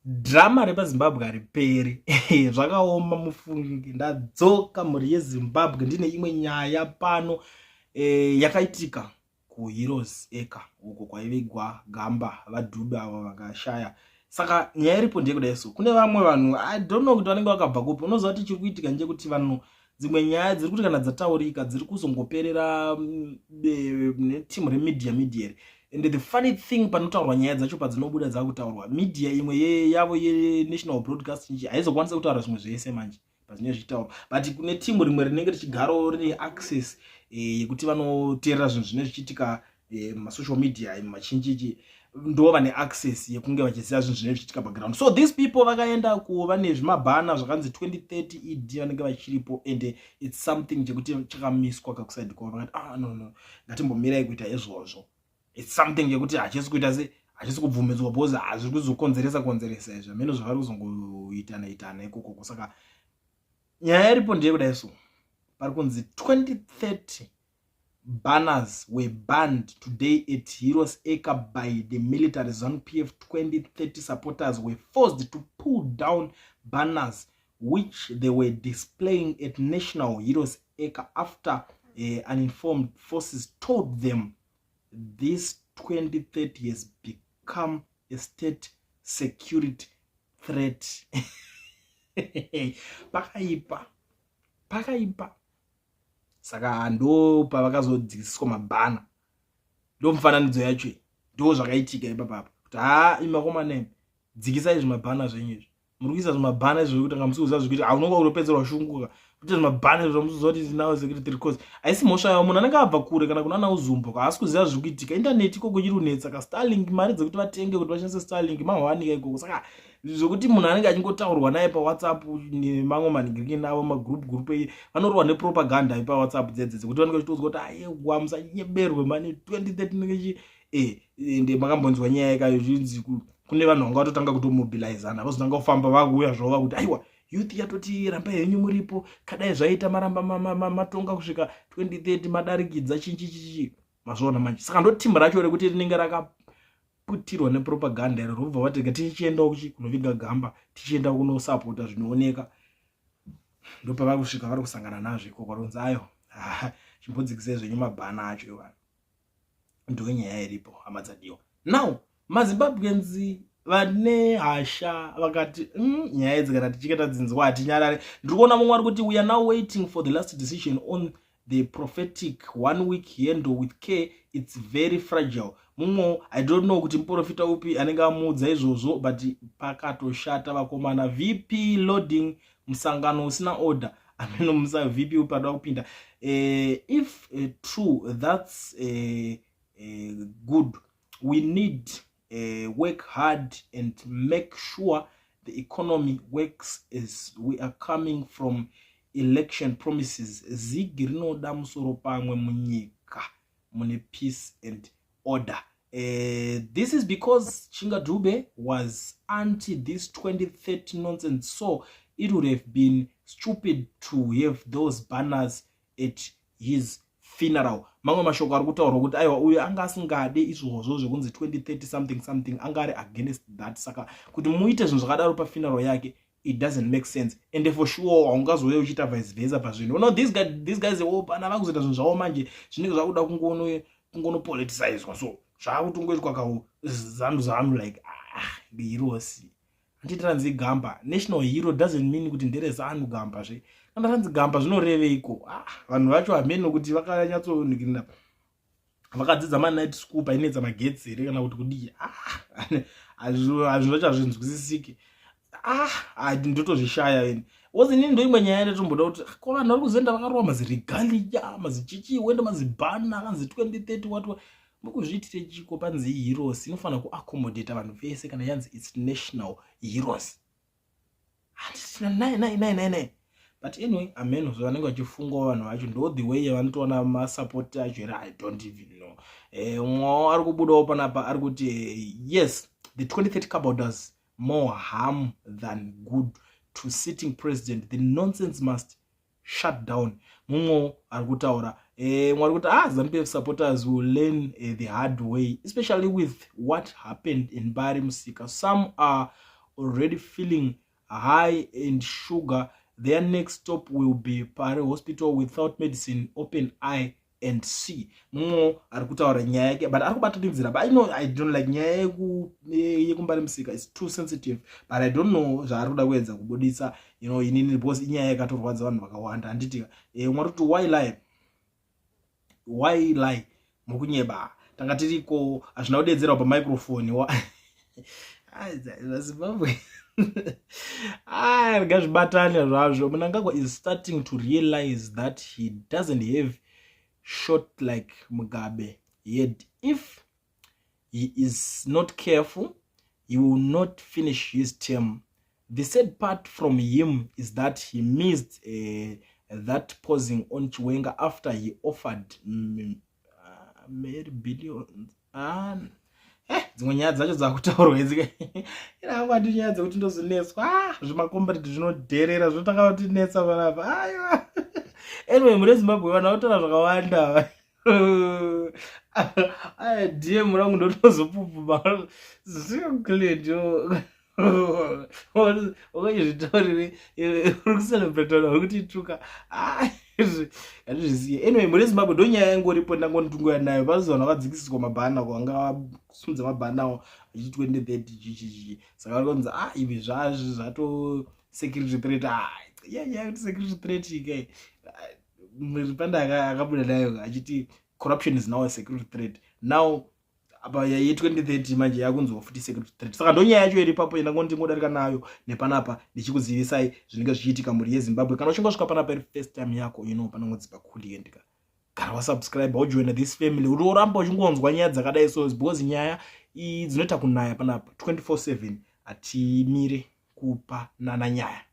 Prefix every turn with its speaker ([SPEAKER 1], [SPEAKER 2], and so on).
[SPEAKER 1] Drama repaZimbabwe hariperi. Zvakaoma mufungi. Ndadzoka mhuri yeZimbabwe ndine imwe nyaya pano yakaitika kuHeroes Acre uko kwaivigwa gamba vaDube avo vakashaya. Saka nyaya iripo ndeyekudai so kune vamwe vanhu, I don't know kuti vanenge vakabva kupi. Unoziva kuti chiri kuitika ndechekuti vanhu dzimwe nyaya dziri kuti kana dzataurika dziri kuzongoperera netimu remedia media. And the funny thing, panotaurwa nyaya dzacho, padzinobuda dzakutaurwa, media imwe yavo yenational broadcasting haizokwanisa kutaura zvimwe zvese manje pazvinenge zvichitaurwa, but kune timu rimwe rinenge richigarawo rine access yekuti vanoteerera zvinhu zvinenge zvichiitika mumasocial media machinjichi, ndo vane access yekunge vachiziva zvinhu zvinenge zvichiitika paground. So these people vakaenda kuva nezvimabhana zvakanzi 2030 ED, vanenge vachiripo, and it's something chekuti chakamiswa kakuside kwavo. Vakati, "Ah, no, ngatimbomirai kuita izvozvo." It's something yekuti hachisi kuita se hachisi kubvumidzwa because hazviri kuzokonzeresa konzeresa izvi, hameno zvavari kuzongoitana itana ikokoko. Saka nyaya iripo ndeyekudai so pari kunzi 2030 banners were banned today at Heroes Acre by the military. ZANU-PF 2030 supporters were forced to pull down banners which they were displaying at National Heroes Acre after uninformed forces told them this 2030 has become a state security threat. Pakaipa, pakaipa. Saka ndo pavakazodzikisiswa mabhana, ndo mufananidzo yacho, ndo zvakaitika ipapapo kuti ha, imakomana, dzikisai zvimabhana zvenyu izvi. Muri kuisa zvimabhana izvo zvekuti anga musi kuziva zvekuti haunonga kutopedzerwa shunguka kuti zvimabhana izvo musiziva kuti national security cause haisi mhosva yavo. Munhu anenge abva kure kana kuna nauzumbo, haasi kuziva zviri kuitika. Indaneti ikoko chiri kunetsa, kaStarlink, mari dzekuti vatenge kuti vashandise Starlink mawanika ikoko. Saka zvokuti munhu anenge achingotaurwa naye paWhatsApp nemamwe manhingiriki navo magroup group, vanorwa nepropaganda paWhatsApp dzedze dzekuti vanenge vachitoudzwa kuti aiwa, musanyeberwe mani, 2030 nenge ende makambonzwa nyaya yekayo zvinzi kune vanhu vanga vatotanga kutomobilizana, vazotanga kufamba vakuuya zvavo vakuti aiwa, youth yatoti rambai henyu muripo, kadai zvaita maramba matonga kusvika 2030, madarikidza chinchichichi. Mazviona manje? Saka ndo timu racho rekuti rinenge rakaputirwa nepropaganda iro, robva vati tichiendawo kunoviga gamba, tichienda kunosapota zvinooneka. Ndopavari kusvika, vari kusangana nazvo ikoko, ronzi ayo, chimbodzikisai zvenyu mabhana acho iwayo. Ndo nyaya iripo, hama dzadiwa. Now maZimbabweans vane hasha vakati nyaya idzi kana tichinge tadzinzwa hatinyarare. Ndiri kuona mumwe ari kuti, "We are now waiting for the last decision on the prophetic one week handle with care. It's very fragile." Mumwe, I don't know kuti muprofita upi anenge amuudza izvozvo, but pakatoshata vakomana. VP loading musangano usina order, ameno musa VP upi anoda kupinda. If true, that's good. We need work hard and make sure the economy works as we are coming from election promises. Zigi rinoda musoro pamwe munyika mune peace and order. This is because Tshinga Dube was anti this 2030 nonsense, so it would have been stupid to have those banners at his funeral. Mamwe mashoko ari kutaurwa kuti aiwa, uyu anga asingade izvozvo zvekunzi 2030 something something, anga ari against that. Saka kuti muite zvinhu zvakadaro pafuneral yake, it doesn't make sense. And for sure haungazouye uchiita vice versa pazvinhu. No, these guys pana vakuzoita zvinhu zvavo manje zvinenge zvakuda kungonopoliticizwa, so zvakutongoitwa kau Zanu Zanu, like, ah, heroes handiti ranzi gamba, national hero doesn't mean kuti ndereZanu gamba zve. Kana ranzi gamba zvinoreveiko? Ah, vanhu vacho hameno kuti vakanyatsonikirina, vakadzidza manight school painetsa magetsi here kana kuti kudii. Ah, hazvinhu zvacho hazvinzwisisiki. Ah, ndotozvishaya ini wozi inini. Ndo imwe nyaya yandatomboda kuti ko vanhu vari kuzoenda vakarova maziregalia, mazichichi, wende mazibhana akanzi 2030 what, mukuzviitire chiko? Panzi heroes inofanira kuaccommodata vanhu vese. Kana yanzi it's national heroes, nai nai nai nai nai. But anyway, ameno zvavanenge vachifungawo vanhu vacho, ndo the way yavanotoona masupport acho here, I don't even know. Mumwewo ari kubudawo panapa ari kuti, "Yes, the 2030 cabal does more harm than good to sitting president. The nonsense must shut down." Mumwewo ari kutaura, mwe ari kuti, "Ah, ZANU-PF supporters will learn the hard way, especially with what happened in Mbare Musika. Some are already feeling high and sugar. Their next stop will be Pare Hospital without medicine. Open eye and see. Mumwe ari kutaura nyaya yake, but ari kubatanidzira, but I know I don't like nyaya yekuMbare Musika is too sensitive, but I don't know zvaari kuda kuedza kubudisa inini, because inyaya yakatorwadza vanhu vakawanda, handiti? Umwe ari kuti, "Why lie? Why lie? Muri kunyeba. Tanga tiriko, hazvina kudedzerwa pamicrophone." Zimbabwe, ngazvibatane zvazvo. "Mnangagwa is starting to realize that he doesn't have shot like Mugabe yet. If he is not careful, he will not finish his term. The sad part from him is that he missed that posing on Chiwenga after he offered many billions." Ah, dzimwe nyaya dzacho dzakutaurwa idzi, inangwa ndi nyaya dzekuti ndozonetswa. Ah, zvimakombereti zvinodherera, zvinotanga kutinetsa panapa. Aiwa, anyway, mune Zimbabwe vanhu vakutora zvakawanda. Aya, DM rangu ndotozopupuma zvinclear. Wakachizvitaurire uri kucelebrata vanhu vari kutituka, handizvisiye. Anyway, mune Zimbabwe, ndo nyaya yangoripo, ndangonitungoya nayo. Pazi vanhu vakadzikisiswa mabhana, kwanga vasumudza mabhanawo vachiti 2030 chichichi. Saka vari kunzi, ah, ivi zvazvi zvato security threat. Ah, yeah, kuti security threat ike panda akabuda nayo achiti corruption is now a security threat. Now apa ye2030 manje yakunzwa futi security threat. Saka ndonyaya yacho iri ipapo, ndingodarika nayo nepanapa ndichikuzivisai zvinenge zvichiitika, mhuri yeZimbabwe. Kana uchinge wasvika panapa iri first time yako, panongodzipa kuliendika, gara wasubscribe, ujoina this family, kuti uramba uchingonzwa nyaya dzakadai so, because nyaya dzinoita kunaya panapa 24/7, hatimire kupanana nyaya.